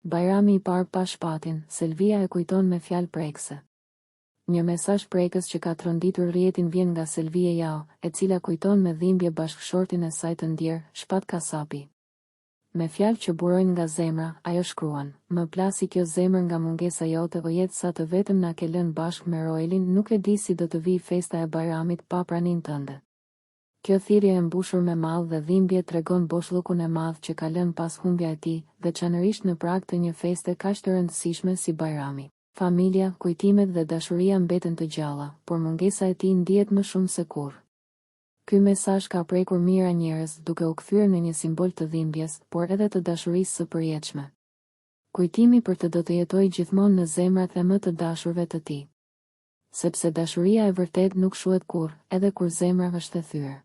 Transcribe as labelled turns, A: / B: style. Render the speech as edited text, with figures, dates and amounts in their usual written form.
A: Bajrami i parë pa Shpatin, Selvia e kujton me fjalë prekëse. Një mesazh prekës që ka tronditur rrjetin vjen nga Selvie Jao, e cila kujton me dhimbje bashkëshortin e saj të ndjerë, Shpat Kasapi. Me fjalë që burojnë nga zemra, ajo shkruan, Më plasi kjo zemër nga mungesa jote o jetë sa të vetëm na ke lënë bashkë me Roelin nuk e di si do të vijë festa e Bajramit pa praninë tënde. Kjo thirrje e mbushur me mall dhe dhimbje tregon boshllëkun e madh që ka lënë pas humbja e tij, veçanërisht në prag të një feste kaq të rëndësishme si Bajrami. Familja, kujtimet dhe dashuria mbeten të gjalla, por mungesa e tij ndihet më shumë se kurrë. Ky mesazh ka prekur mijëra njerëz, duke u kthyer në një simbol të dhimbjes, por edhe të dashurisë së përjetshme. Kujtimi për të do të jetojë gjithmonë në zemrat e më të dashurve të tij. Sepse dashuria e vërtetë nuk shuhet kurrë, edhe kur zemra është e thyer.